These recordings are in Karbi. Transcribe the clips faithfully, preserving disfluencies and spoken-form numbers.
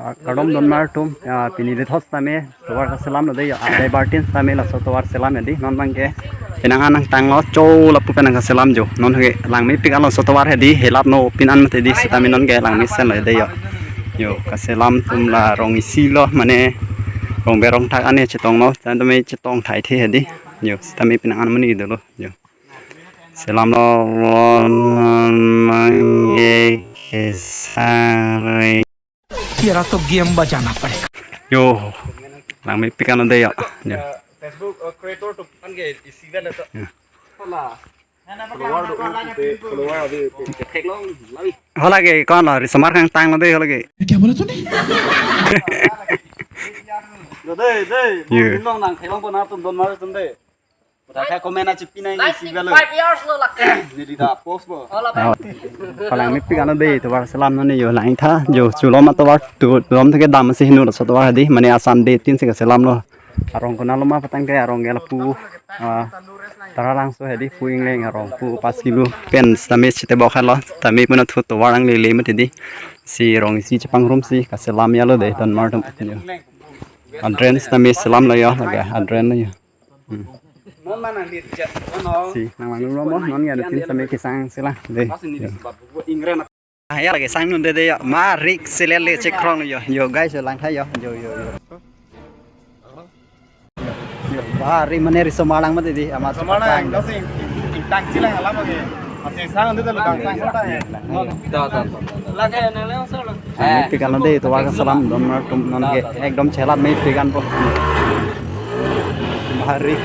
Ah, kardom donmar atum, ah, pini dethos tame tovar kaselam lo dei, ah, dei bartin tame laso tovar selam ya dei, non bangke penang anang tanglo cho lapu penang kaselam jo, non ke langmepik anlo laso tovar ya dei, helat no pin an mate dei, sitame non ke langmesen lo dei yo. Yo, kaselam atum la rong isi lo, mane rong berong thak ane chetong lo, chan tame chetong thai the ya dei. Yo, sitame penang an mani dolo. Yo. Selam lo, non bangke kesang re. तेरा तो गेम बजाना पड़ेगा। Yo, langmepik anlo dei yo. Yo. Facebook, uh, creator to kan ke isi kan to. Yo. Hala. Follower do, follower abi. Theklong, labi. Hala ke kon lo, risomar kangtang lo dei hala ke. ये क्या बोला तूने? Yo, dei, dei. Yo. Nong nang theklong pon atum donmar atum dei. Udah kayak komen aja pinai si galo. Five years lo lak. Jadi dah post bo. Oh, langmepik anlo dei, tovar selam nani yo langtha, yo chuloma tovar tu dom thake dam si hinu laso tovar ya dei, mane asan dei tin si kaselam lo. Arong konat loma patang ke arong ke lapu, ah, Taralangso ya dei, pu Ingleng arong pu pas kilo pen sitame chete bok halo, sitame puna thu tovar ang lele mati dei. Si rong isi chepangrum si kaselam ya lo dei, donmar atum. Yo. Adrain sitame selam lo yo, lake adrain lo yo. Hmm. Si, nang lang lo mo, non ya, tin sitame kesang sila. Dei. Yo. Ah, ya lake sang nun dei dei yo. Marik selele chekrong yo. Yo guys, yo langtha yo. Yo, yo, yo. Yo, bari mane risomar lang mati dei, amat risomar lang, sepatang. Ingtang chilang alam lagi. Masih sang itu dulu, sang, sang, sang. Lagi yang lain, sang. Langmepik anlo dei, tovar kaselam donmar atum, non ke ekdom chelat mepik anpo. Bari,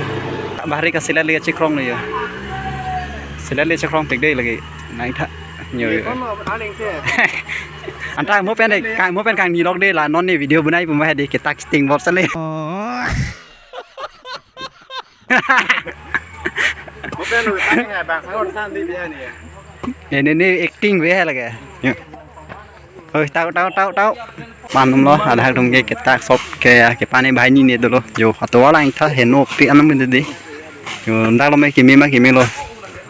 bari kaselele chekrong lo yo. Selele chekrongpik dei lake. Langtha. Yo, yo. Anta mo pen dei, kang mo pen kangni lok dei la, non ne video bonai pu ma dei, ketak sting bor sale. Mo pen lo, tang ngai bang sang or san dei dia ni. Ne, ne, ne acting ave lake. Yo. Oi, tau, tau, tau, tau. Pan atum lo, adak atum ke ketak sop ke, ya, kepane banghini ne dolo. Yo, atovar langtha henopik anam dei dei. Yo, dak lo me keme ma keme lo.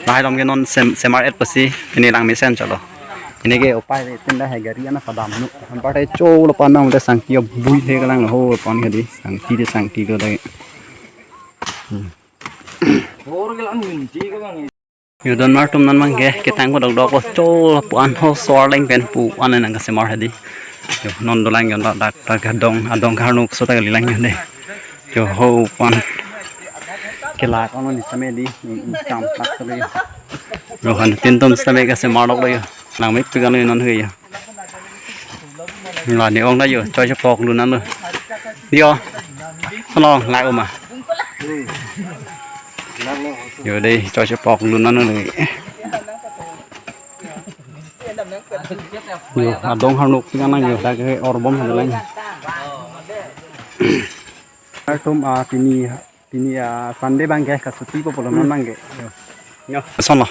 Lahai atum ke non sem-, semar et pasi, pini langmesen cholo. Pini ke upai le tin dak hai gari ana padam nu. Anpar te cho lo pan nang te sangti bui he kalang lo ho pan ke dei. Sangti dei sangti lo dei. Hmm. Yo donmar atum non bangke ketang ko dokdok ko cho pu an ho so-arleng pen pu an nang kasemar ya dei. Yo non dolang yo dak dak adong adong karnuk so ta kalilang yo dei. Yo ho pan kelak on ni sitame dei, tam plak sale. Yo han tin atum sitame kasemar lok lo yo. Langmepik anlo non he yo. La ne ong dei yo, choi chepok lun anlo. Yo. Hello, la uma. Yo dei, choi chepok lun anlo. Yo, adong karnuk pik an nang yo, dak ke orbom hadalang. Atum, ah, pini Pini, ah, Sunday bangke kasuti po pulo non bangke. Yo. Ason lo.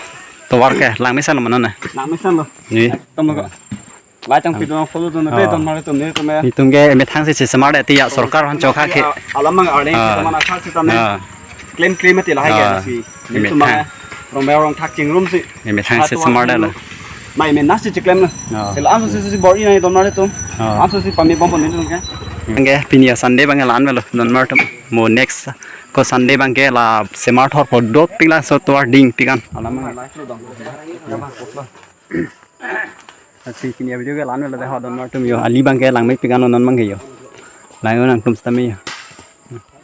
Tovar ke langmesen lo ma non ne. Langmesen lo. Ni. Tom lo ko. Lai tang pidon follow don dei, ah, donmar atum ne tame. Itum ke methang si semar dei ti ya sorkar aphan chokha ke. Alam mang arni, ah, teman asal si tame. Ah. Claim claim mati lahai ke, ah, si. Ni methang. Tame rong berong thak chingrum si. Methang si semar dei lo. Mai men nasi chiklem na. Oh. Sila anso si si bor-i na donmar atum. Oh. Anso si pami bom pon ni ke. Bangke pini ya Sunday bangke la-an melo donmar atum. Mo next ko Sunday bangke la semar thor po dopik laso tovar dingpik an. Alam. Asi pini ya video ke la-an melo dei ho donmar atum yo. Ali bangke langmepik anlo non bangke yo. Lang yo nangtum sitame yo.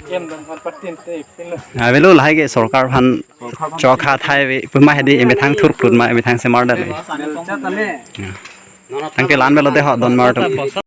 Kem dam phan patin te pin lo. Avelo lahai ke sorkar aphan chokha thai ave pu ma dei, emethang thurplut ma emethang semar dei. Chat ame. Tangke la-an melo dei ho donmar atum.